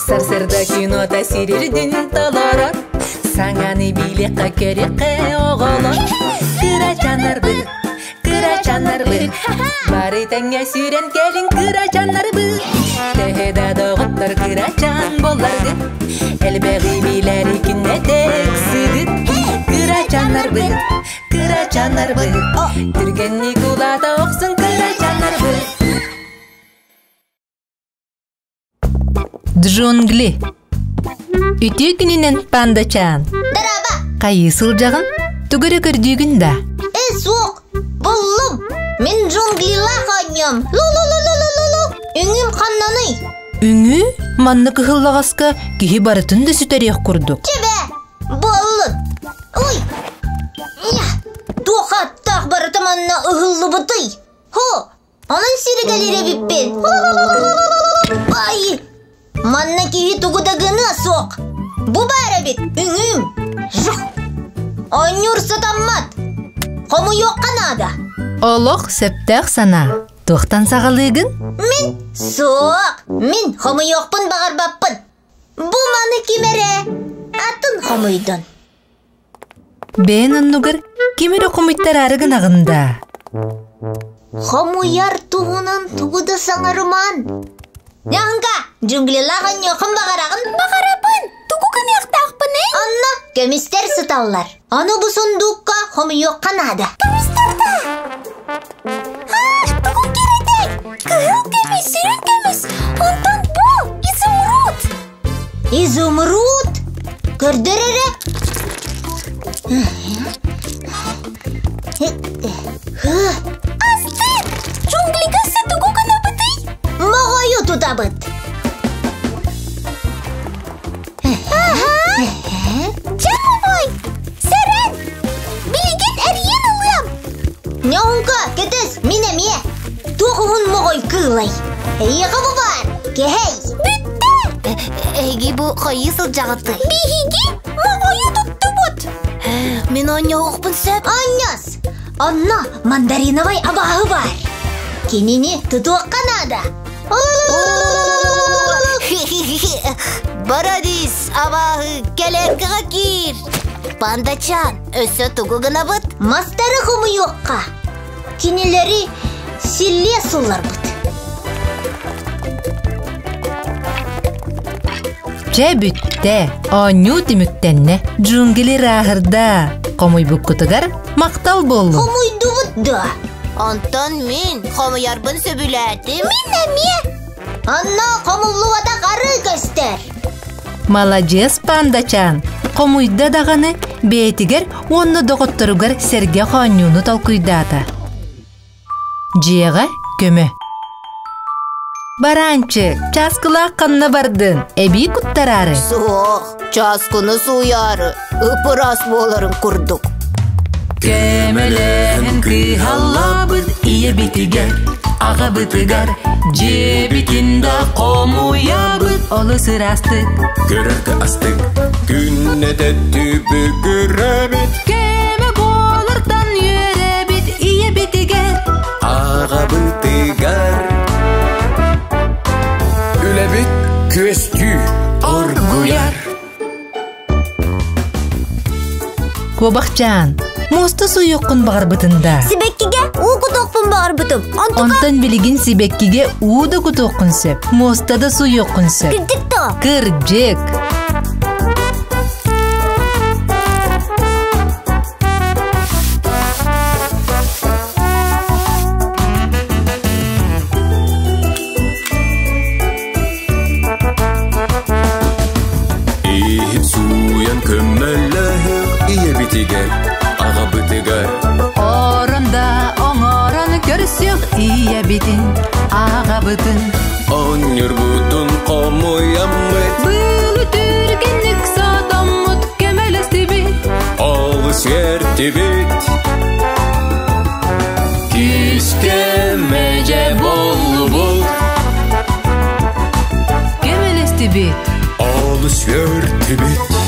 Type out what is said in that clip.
Сарсырда кинота сирирдин толорор Саҥаны билиэххэ көрүөххэ оҕолор Кырачаннарбыт, кырачаннарбыт Бары тэҥҥэ сүүрэн кэлиҥ кырачаннарбыт Төһө да доҕоттор кырачан буолларгыт Элбэҕи билэри күннэтэ ыксыгыт Кырачаннарбыт, кырачаннарбыт Түргэнник улаата охсун кырачаннарбыт Джунгли. Үтүө күнүнэн пандачаан. Дороба! Хайыы сылдьаҕын? Тугу эрэ көрдүүгүн да? Э, суох! Буллум! Мин джунглилаах оонньуом! Лу-лу-лу-лу-лу-лу! Үҥүүм ханнаный? Үҥүү? Манна кыһыллаҕаска киһи барытын да сүтэриэх курдук. Чэбэ! Буоллун! Ой! Туох аттаах барыта манна ыһыллыбытый? Хо! Онон сиригэлиир эбиппин. Ай! Манна киһи тугу да гыныа суох. Бу баар эбит, үҥүүм. Жух! Оонньуур сатаммат. Хомуйуохха наада. Олох сөптөөх санаа. Туохтан саҕалыыгын? Мин суох. Мин хомуйуохпун баҕарбаппын. Бу маны ким эрэ атын хомуйдун. Бэйэн оннугар ким эрэ хомуйтараары гынаҕын даа? Хомуйар туһунан тугу да саҥарыман. Ньаҥка, джунглилаах онньуоххун баҕараҕын? Баҕарабын! Тугу гыныахтаахпыный? Онно көмүстэр сыталлар. Аны бу сундуукка хомуйуохха наада. Көмүстэр да? Аа, тугу кэрэтэй? Кыһыл көмүс, сүрүн көмүс. Онтон бу изумруд. Изумруд? Көрдөр эрэ. Астык! Джунглига тугу гынабытый? Моҕойу тутабыт. Чамовой! Сэрэн! Билигин эрийэн ылыам! Ньоҥко, кэтис, мин эмиэ. Туох уһун моҕой кыылай? Эйиэхэ бу баар, кэһэй! Бүттэ! Эһиги бу хайыы сылдьаҕытый? Биһиги моҕойу туттубут! Мин оонньоһуохпун сөп. Оонньос! Онно мандариновай абааһы баар. Кинини тутуохха наада. Барадис, абааһы, кэлээккэҕэ киир! Пандачаан, өссө тугу гынабыт? Мастары хомуйуохха. Кинилэри силлиэ сулларбыт. Чэ бүттэ, оонньуу түмүктэннэ. Джунгли ырааһырда. Хомуйбуккутугар махтал буоллун. Хомуйдубут да. Онтон мин хомуйарбын сөбүлээтим. Мин эмиэ. Онно хомуллубатах арыы көстөр. Маладьыас пандачаан хомуйда даҕаны бэйэтигэр уонна доҕотторугар сэргэх оонньууну толкуйдаата. Дьиэҕэ көмө. Бараанчык, чааскылаах ханна бардын? Эбии куттараары. Суох, чааскыны сууйаары, ып-ыраас буоларын курдук. Көмөлөһөн кыһаллабыт ийэбитигэр, аҕабытыгар, дьиэбитин да хомуйабыт олус ыраастык. Көрөргө астык, күннэтэ түбүгүрэбит. Көмө буолартан үөрэбит ийэбитигэр, Аҕабытыгар. Үлэбит күөстүү оргуйар. Куобахчаан, муоста сууйуоххун баҕарбытын да. Сибэккигэ уу кутуохпун баҕарбытым. Онтука... Онтон билигин сибэккигэ уу да кутуоххун сөп, муоста да сууйуоххун сөп. Кырдьык то? Кырдьык. Иһит сууйан көмөлөһөр ийэбитигэр, аҕабытыгар. Орон да оҥорон көрсүөх ийэбитин, аҕабытын. Оонньуурбутун хомуйаммыт. Быылы түргэнник сотоммут көмөлөстүбүт. Олус үөртүбүт. Күүскэ мэдьэ буоллубут. Көмөлөстүбүт. Олус үөртүбүт.